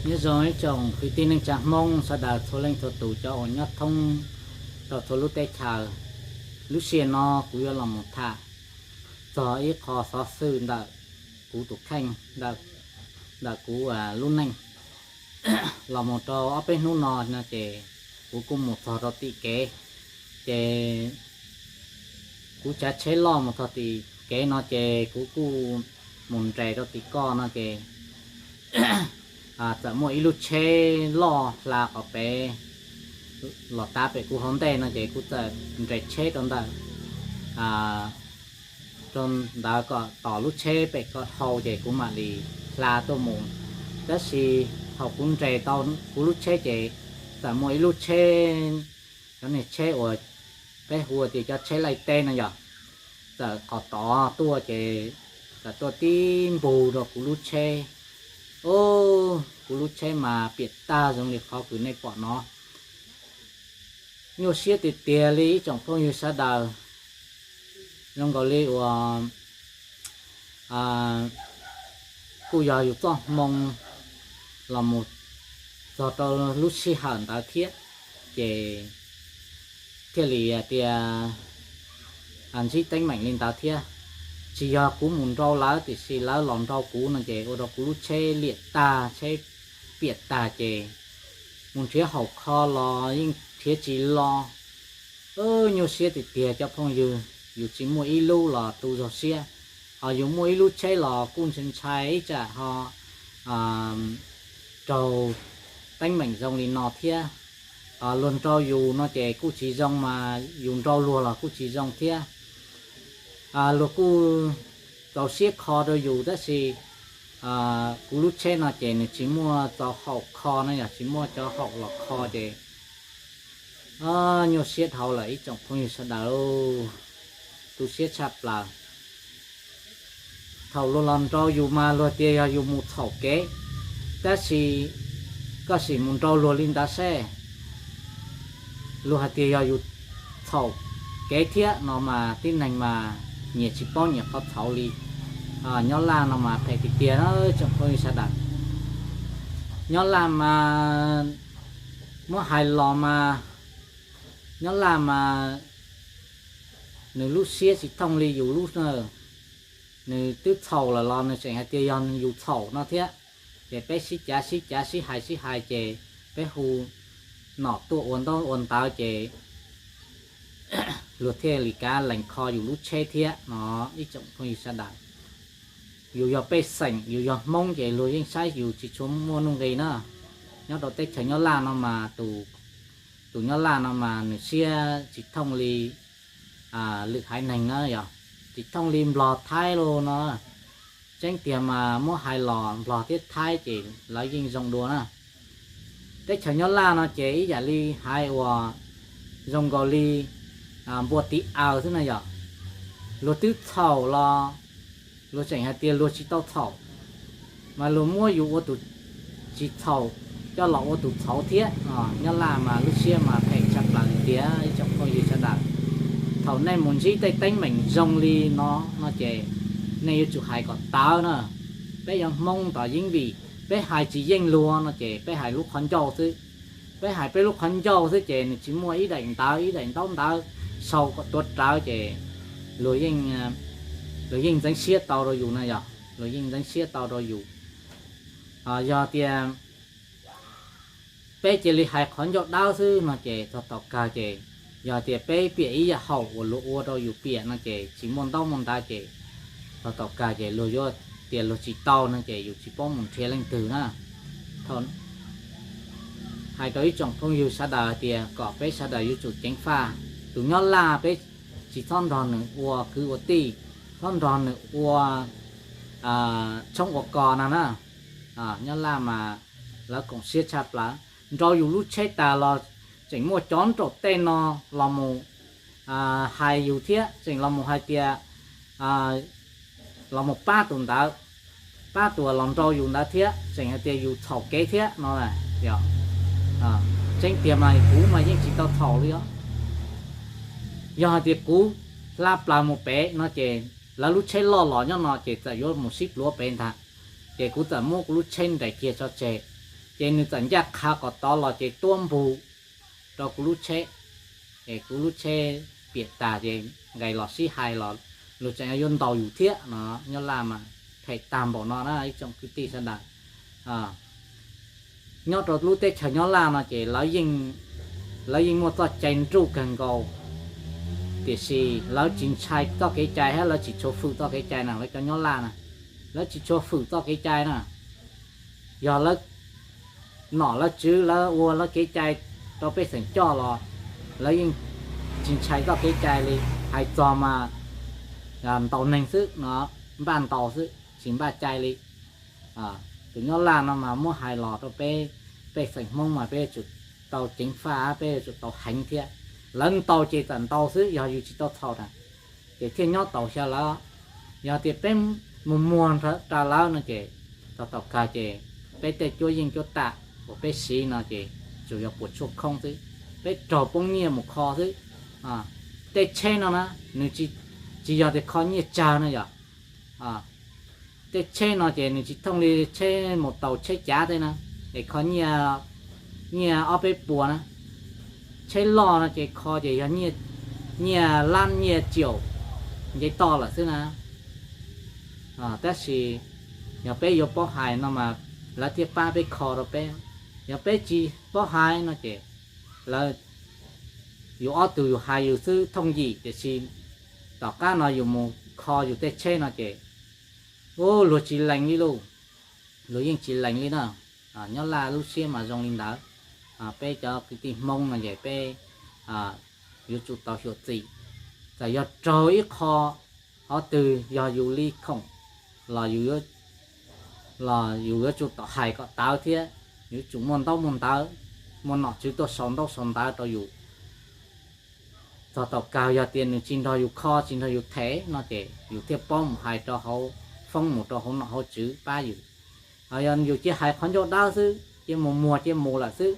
Nyob zoo ib tsoom kwv tij neej tsa Hmoob sawv daws txhua leej txhua tus cov uas nyob thoob rau txhua lub teb chaws. Lub sij hawm no kuv yuav los mus tham txog ib qho xov xwm ntawm kuv tus kheej, ntawm kuv lub neej. Los mus rau ob peb hnub no no ces kuv kuj mus txog rau tim kev, ces kuv tsav tsheb loj mus txog tim kev no ces kuv kuj mus nres rau tim koj no ces txawm muaj ib lub tsheb loj hla qhov pem los tav pem kuv hauv ntej no ces kuv txawm nres tsheb rau ntawm rau ntawd kom tos lub tsheb pem ko dhau ces kuv mam li hla tuaj mus. Tab sis thaum kuv nres tau kuv lub tsheb ces txawm muaj ib lub tsheb, cov niag tsheb uas peb hu tias cov tsheb laij teb no yog, txawm qhov tod tuaj ces txawm tuaj tib npug rau kuv lub tsheb. Ub, kuv lub tsheb mas piam tag zoo li qhov kws nej pom no. Nyuaj siab tiag tiag li ib tsoom phooj ywg sawv daws. Zoo nkaus li uas kuj yog yus txoj hmoo los mus txog rau lub sij hawm ntawd thiab, ces thiaj li tias ntsib teeb meem li ntawd thiab. Tsis yog kuv mus nrau lawv tiam sis lawv los nrau kuv no ces ua rau kuv lub tsheb liam tag, tsheb piam tag ces mus nrhiav haum kho los yeej nrhiav tsis los. Nyuaj siab tiag tiag cov phooj ywg, yus tsis muaj ib lub los tu zog siab, ho yus muaj ib lub tsheb los kuj ntshai ntshai ib tsam ho raug teeb meem zoo li no thiab. Luag nrau yus no ces kuj tsis zoo mas yus nrau luag los kuj tsis zoo thiab. Luag kuj txaus siab kho rau yus tab sis kuv lub tsheb no ces nws tsis muaj txaus haum kho no yog tsis muaj cov haum los kho ces nyuaj siab dhau lawm ib tsoom phooj ywg sawv daws, tu siab tshaj plaws. Thaum luag los nrau yus mas luag tias yog yus mus txhaum kev, tab sis koj sim mus nrau luag li ntawd seb, luag hais tias yog yus txhaum kev thiab no mas tib neeg mas nyias tsis paub nyias qhov txhaum li. Nyob Laj no mas phem tiag tiag na tsoom phooj ywg sawv daws. Nyob Laj mas muab hais los mas, nyob Laj mas nws lub siab tsis thooj li yus lub na. Nws twb txhaum lawm los nws tseem hais tias yog yus txhaum no thiab. Ces peb sib cav sib cav sib hais sib hais ces peb hu nom tuaj ua ntaub ua ntawv ces luag thiaj li kav lees kho yus lub tsheb thiab no ib tsoom phooj ywg sawv daws. Yus yog pej xeem, yus yog Hmoob ces luag yeej saib yus tsis tshua muaj nuj nqis na. Nyob rau teb chaws Nyob Laj no mas tus Nyob Laj no mas nws siab tsis thooj li lwm haiv neeg na yog, tsis thooj li Nplog Thaib los no. Tseeb tiag mas muab hais los Nplog thiab Thaib ces lawv yeej zoo dua na. Teb chaws Nyob Laj no ces ib yam li hais uas zoo nkaus li npua tiv aws xwb na yog. Luag twb txhaum los luag tseem hais tias luag tsis tau txhaum, mas luag muab yus ua tus tsis txhaum coj los ua tus txhaum thiab. Nyob Laj mas lub siab mas phem tshaj plaws li tiag ib tsoom phooj ywg sawv daws. Thaum nej mus ntsib tej teeb meem zoo li no no ces nej yuav tsum hais kom tawv na. Peb yog Hmoob tos yeeb vim peb hais tsis yeej luag no ces peb hais lub qhov ncauj xwb. Peb hais peb lub qhov ncauj xwb ces nws tsis muaj ib daim ntawv ib daim ntaub ntawv sau kom tuav rawv ces luag yeej ntxeev siab tau rau yus na yog, luag yeej ntxeev siab tau rau yus. Yog tias peb cia li hais qhov ncauj dawb xwb no ces txog tom kawg ces yog tias peb piam ib yam haum uas luag ua rau yus piam no ces tsis muaj ntaub muaj ntawv ces txog tom kawg ces luag yuav tias luag tsis tau no ces yus tsis paub mus nrhiav leej twg na. Thaum hais rau ib tsoom phooj ywg sawv daws tias kom peb sawv daws yuav tsum ceev faj. Tus Nyob Laj peb tsis txhob nrog nws ua kwv ua tij, txhob nrog nws ua tshoob ua kos no na. Nyob Laj mas lawv koom siab tshaj plaws, nrau yus lub tsheb tas los tseem muaj cov nraum tej no los mus hais yus thiab tseem los mus hais tias los mus pab tus ntawd, pab tus los nrau yus ntawd thiab tseem hais tias yus txhaum kev thiab no. Tseeb tiag mas kuv mas yeej tsis tau txhaum li os. Yog hais tias kuv hla plaws mus pem no ces lawv lub tsheb loj los nyob no ces txawm yuav mus sib pluav pem ntag, ces kuv txawm muab kuv lub tsheb nres kiag tso tseg. Ces nws txawm ncaj qha qhov tod los ces tuab npug rau kuv lub tsheb, es kuv lub tsheb piam tag ces nqes los sib hais los luag tseem yuav ntaus yus thiab no. Nyob Laj mas phem tag npaum no na ib tsoom kwv tij sawv daws. Nyob rau lub teb chaws Nyob Laj no ces lawv yeej muaj txoj cai nruj kawg nkaus, tiam sis lawv tsis ntshai txoj kev cai thiab lawv tsis tshua fwm txoj kev cai na. Lawv cov Nyob Laj na, lawv tsis tshua fwm txoj kev cai na. Yog lawv nom lawv tswv lawv ua lawv kev cai rau pej xeem coj los, lawv yeej tsis ntshai txoj kev cai li. Hais txog mas ntaus neeg xwb no, npaj ntaus xwb tsis npaj cai li. Tus Nyob Laj no mas muab hais los rau peb, pej xeem Hmoob mas peb yuav tsum tau ceev faj, peb yuav tsum tau heev thiab. Lawv ntaus ces txawm ntaus xwb, yog yus tsis tau txhaum na, ces thiaj nyob taus xyaw lawv. Yog tias peb mus muag rau lawv no ces txog thaum kawg ces peb tej cuab yeej cuab tam uas peb siv no ces tsuas yog puas tshuaj khoob xwb, peb raug poob nyiaj mus kho xwb. Tej tsheb no na, nws tsis yog tias kho nyiaj tsawg no yog, tej tsheb no ces nws tsis thooj li tsheb mus taus tsheb cav tej na, es kho nyiaj ob peb puas na. Tsheb loj no ces kho ces yog nyiaj lab nyiaj ciaum nce toj lawm xwb na. Tab sis yog peb yuav paub hais no mas lawv thiaj pab peb kho rau peb. Yog peb tsis paub hais no ces lawv, yus ob tug yus hais yus xwb thooj yim, tiam sis tom qab no yus mus kho yus tej tsheb no ces, u, luag tsis lees li lauj, luag yeej tsis lees li na. Nyob Laj lub siab mas zoo li ntawd. Peb cov kwv tij Hmoob no ces peb yuav tsum tau xyuam xim, txawm yog raug ib qho qhov twg yog yus li khoom los yus yuav tsum tau hais kom tawv thiab, yuav tsum muaj ntaub muaj ntawv, muaj nom tswv tuaj sau ntaub sau ntawv rau yus. Txog thaum kawg yog tias nws tsis nrog yus kho tsis nrog yus them no ces yus thiaj paub mus hais rau hauv foob mus rau hauv nom hauv tswv pab yus. Ho yog yus cia hais qhov ncauj dawb xwb, cia mus muag cia mus lawm xwb,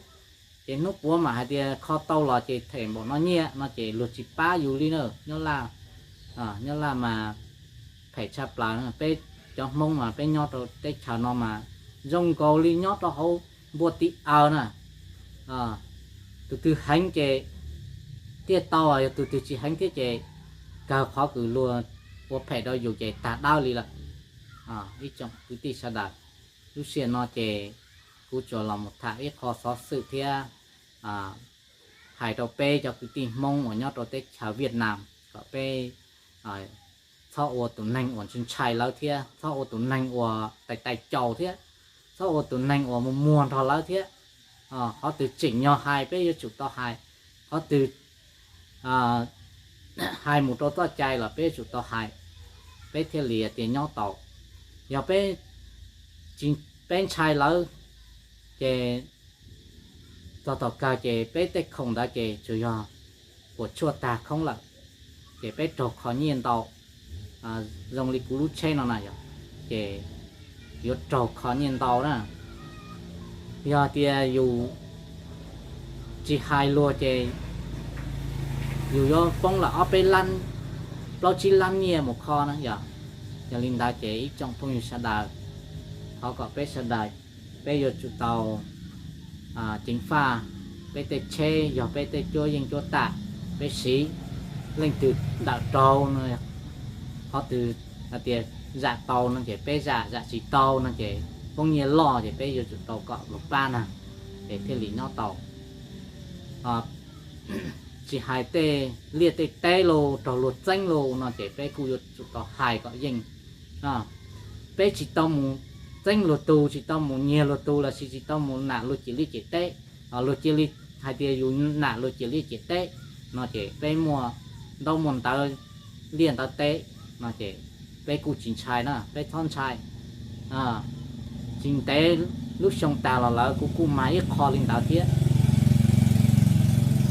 ces hnub puav mam hais tias kho tau los ces them npaum no nyiaj no ces luag tsis pab yus li na. Nyob Laj, Nyob Laj mas phem tshaj plaws. Peb cov Hmoob mas peb nyob rau teb chaws no mas zoo nkaus li nyob rau hauv npua ti aws na. Tus twg heev ces thiaj tau, yog tus twg tsis heev thiab ces kawg qhov kws luag ua phem rau yus ces tag dawb li lawm. Ib tsoom kwv tij sawv daws, lub sij hawm no ces kuv tsuas los mus tham ib qho xov xwm thiab hais rau peb cov kwv tij Hmoob uas nyob rau teb chaws Viaj Nam kom peb txhob ua tus neeg uas ntshai ntshai lawv thiab txhob ua tus neeg uas tais tais caus thiab txhob ua tus neeg uas mus muag nrog lawv thiab. Qhov twg tseem nyog hais peb yuav tsum tau hais, qhov twg hais mus rau txoj cai los peb yuav tsum tau hais, peb thiaj li tias nyob tau. Yog peb, peb ntshai lawv ces txog thaum kawg ces peb tej khoom ntawd ces tsuas yog puas tshuaj tag khoob lawm, ces peb raug kho nyiaj ntau. Zoo li kuv lub tsheb no na yog, ces yuav raug kho nyiaj ntau na. Yog tias yus tsis hais luag ces yus yuav poob lawm ob peb lab, plaub tsib lab nyiaj mus kho na yog. Yog li ntawd ces ib tsoom phooj ywg sawv daws, thov kom peb sawv daws, peb yuav tsum tau ceev faj peb tej tsheb, yog peb tej cuab yeej cuab tam, peb siv leej twg ntawm raug no, qhov twg hais tias zam tau no ces peb zam, zam tsis tau no ces poob nyiaj loj ces peb yuav tsum tau kom luag pab na, ces thiaj li nyob tau. Tsis hais tej liaj tej teb los raug luag txeeb los no ces peb kuj yuav tsum tau hais kom yeej. Peb tsis tau mus txeeb luag tug, tsis tau mus nyiag luag tug lossis tsis tau mus nam luag ciam liaj ciam teb. Luag cia li hais tias yus nam luag ciam liaj ciam teb no ces peb muaj ntaub muaj ntawv, liaj ntawv teb no ces peb kuj tsis ntshai na, peb txhob ntshai. Tsis ntev lub xyoo tag los lawm kuv kuj mag ib qho li ntawd thiab.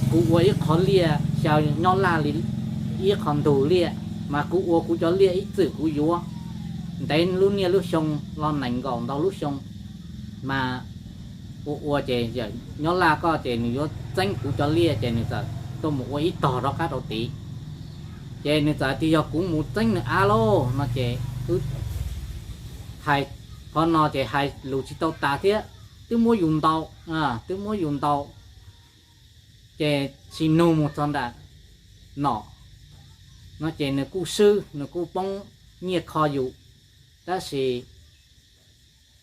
Kuv ua ib qho liaj xyaw nyob laj li ib qho ntug liaj, mas kuv ua kuv cov liaj ib txwm kuv yuav ntev lub niaj lub xyoo los nees nkaum ntau lub xyoo, mas ua ua ces nyob laj koj ces nws yuav txeeb kuv cov liaj ces nws txawm tuaj mus ua ib tog rov qab rau tid. Ces nws txawm tias yog kuv mus txeeb nws av lauj no ces wb hais qhov no ces hais lus tsis tau tas thiab. twb muab yus ntaus, twb muab yus ntaus, ces tsis nug mus txog nram nom no ces nws kuj swb, nws kuj poob nyiaj kho yus, tab sis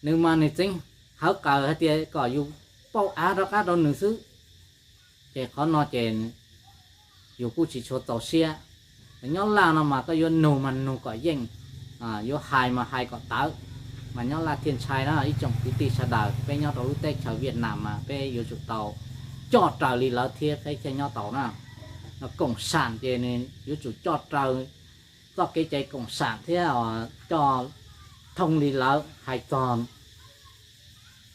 nws mas nws txeev hawv qawm hais tias kom yus pauj av rov qab rau nws xwb. Ces qhov no ces yus kuj tsis tshua txaus siab. Nyob Laj no mas koj yuav nug mas nug kom yeej, yuav hais mas hais kom tawv, mas nyob Laj thiaj ntshai na ib tsoom kwv tij sawv daws. Peb nyob rau lub teb chaws Viaj Nam mas peb yuav tsum tau coj raws li lawv thiab peb thiaj nyob tau na. Koom sam ces nws yuav tsum coj raws txoj kev cai koom sam thiab coj thooj li lawv hais txog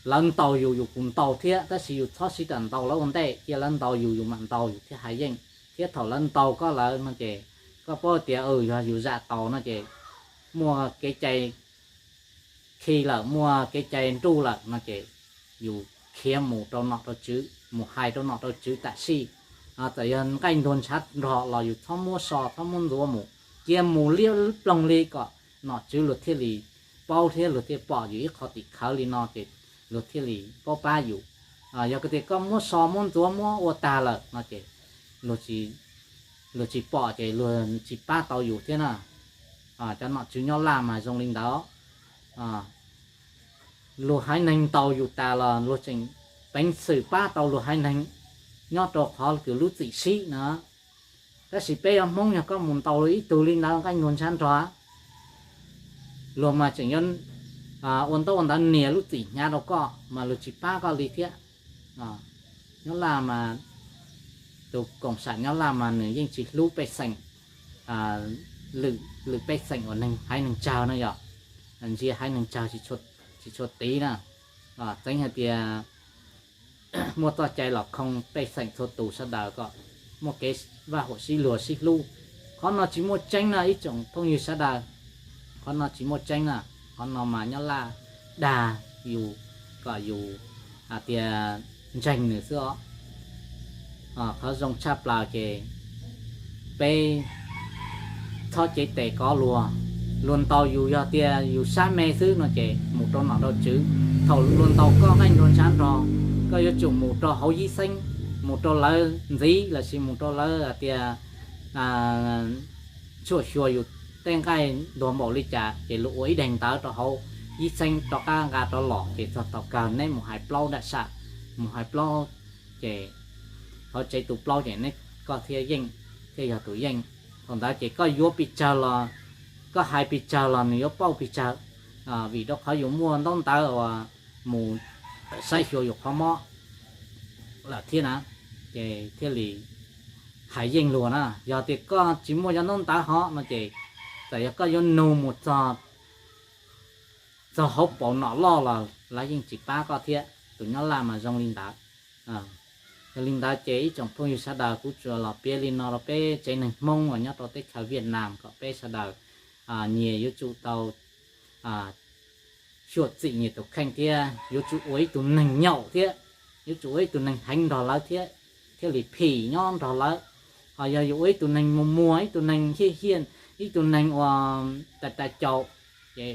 lawv ntaus yus yus kuj ntaus thiab, tab sis yus txhob siv tam ntaus lawv ua ntej, cia lawv ntaus yus yus mam ntaus yus thiaj hais yeej. Thiab thaum lawv ntaus koj lawm no ces koj paub tias yog yus zam tau no ces muaj kev cai khi lawm, muaj kev cai nruj lawm no ces yus khiav mus rau nom rau tswv, mus hais rau nom rau tswv tam sij. Txawm yog nqaij ntuag ntshav nrog los yus txhob muab so txhob muab ntxuav mus, cia mus liab ploog li kom nom tswv luag thiaj li paub thiab luag thiaj pom yus ib qho tim khawv li no ces luag thiaj li paub pab yus. Yog tias koj muab so muab ntxuav muab ua tag lawm no ces luag tsis pom ces luag tsis pab tau yus thiab na. Cov nom tswv nyob Laj mas zoo li ntawd. Luag haiv neeg ntaus yus tas los luag tseem peev xwm pab tau luag haiv neeg nyob rau qhov kws lub txim sib no. Tab sis peb yog Hmoob, yog koj mus ntaus luag ib tug li ntawd nqaij ntuag ntshav nrog, luag mas tseem yuav ua ntaub ua ntawv nias lub txim hnyav rau koj mas luag tsis pab koj li thiab. Nyob Laj mas tus koom sam nyob Laj mas nws yeej tsis hlub pej xeem, lwm pej xeem uas neeg haiv neeg tsawg no yog ntsia haiv neeg tsawg tsis tshua tiv na. Txeev hais tias muaj txoj cai los khoo pej xeem txhua tus sawv daws kom muaj kev vaj huam sib luag sib hlub. Qhov no tsis muaj tseeb no ib tsoom phooj ywg sawv daws, qhov no tsis muaj tseeb na. Qhov no mas nyob Laj dag yus kom yus hais tias ntseeg nws xwb os. Qhov zoo tshaj plaws ces peb txhob cev tes kov luag. Luag ntaus yus yog tias yus sab me xwb no ces mus rau nom rau tswv. Thaum luag ntaus koj nqaij ntuag ntshav nrog, koj yuav tsum mus rau hauv yib xeeb, mus rau lawv ntxiv lossis mus rau lawv hais tias tshuaj xyuas yus tej nqaij ntuag npaum li cas ces luag ua ib daim ntawv rau hauv yib xeeb rov qab nqa rov los ces txog thaum kawg neb mus hais plaub nram sam, mus hais plaub ces hauv tsev tu plaub ces neb koj thiaj yeej, thiaj yog tus yeej. Thaum ntawd ces koj yuav pes tsawg los, koj hais pes tsawg los nws yuav pauj pes tsawg, vim rau qhov yus muaj ntaub ntawv uas mus saib xyuas yus qhov mob lawm thiab na, ces thiaj li hais yeej luag na. Yog tias koj tsis muaj cov ntaub ntawv hov no ces txawm yog koj yuav nug mus txog, txog hauv paus nom loj los lawv yeej tsis pab koj thiab. Tus nyob Laj mas zoo li ntawd. Yog li ntawd ces ib tsoom phooj ywg sawv daws, kuv tsuas los piav li no rau peb tsev neeg Hmoob uas nyob rau teb chaws Viaj Nam kom peb sawv daws nyias yuav tsum tau xyuam xim nyias tus kheej thiab yuav tsum ua ib tug neeg nyaum thiab, yuav tsum ua ib tug neeg heev nrog lawv thiab, thiaj li phim nyob nrog lawv. Ho yog yus ua ib tug neeg muag muag, ib tug neeg hiaj hiaj, ib tug neeg uas tas tas caum, ces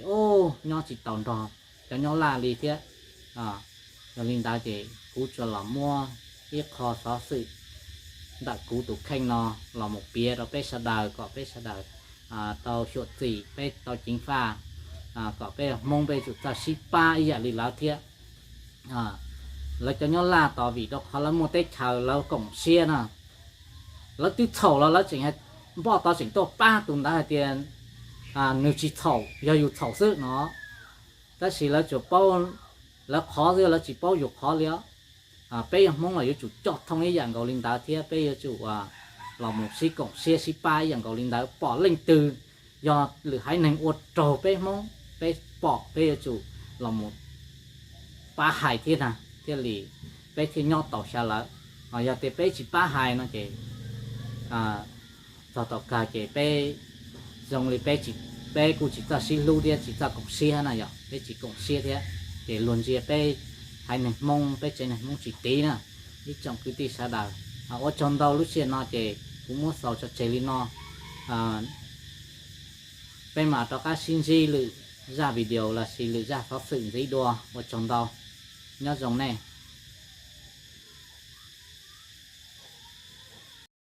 nyob tsis taus nrog cov nyob Laj li thiab. Yog li ntawd ces kuv tsuas los muab ib qho xov xwm ntawm kuv tus kheej no los mus piav rau peb sawv daws kom peb sawv daws tau xyuam xim, peb tau ceev faj, kom peb Hmoob peb yuav tsum txawj sib pab ib yam li lawv thiab. Lawv cov nyob Laj tos vim rau qhov lawv muaj teb chaws lawv koom siab na. Lawv twb txhaum los lawv tseem npoj tau tseem tuaj pab tus ntawd hais tias nws tsis txhaum, yog yus txhaum xwb no. Tab sis lawv tsuas paub lawv qhov xwb, lawv tsis paub yus qhov li os. Peb yog Hmoob los yuav tsum coj thooj ib yam nkaus li ntawd thiab peb yuav tsum los mus sib koom siab sib pab ib yam nkaus li ntawd. Pom leej twg yog lwm haiv neeg ua raug peb Hmoob, peb pom peb yuav tsum los mus pab hais thiab na, thiaj li peb thiaj nyob tau xya lawm. Ho yog tias peb tsis pab hais no ces txog tom kawg ces peb zoo li peb, peb kuj tsis txawj sib hlub thiab tsis txawj koom siab na, yog peb tsis koom siab thiab ces luag ntsia peb haiv neeg Hmoob, peb tsev neeg Hmoob tsis tiv na. Ib tsoom kwv tij sawv daws, ua tsaug ntau, lub sij hawm no ces kuv muab xaus tso tseg li no. Peb mam rov qab sib ntsib lwm zaj video lossis lwm zaj xov xwm ntxiv dua. Ua tsaug ntau. Nyob zoo nej,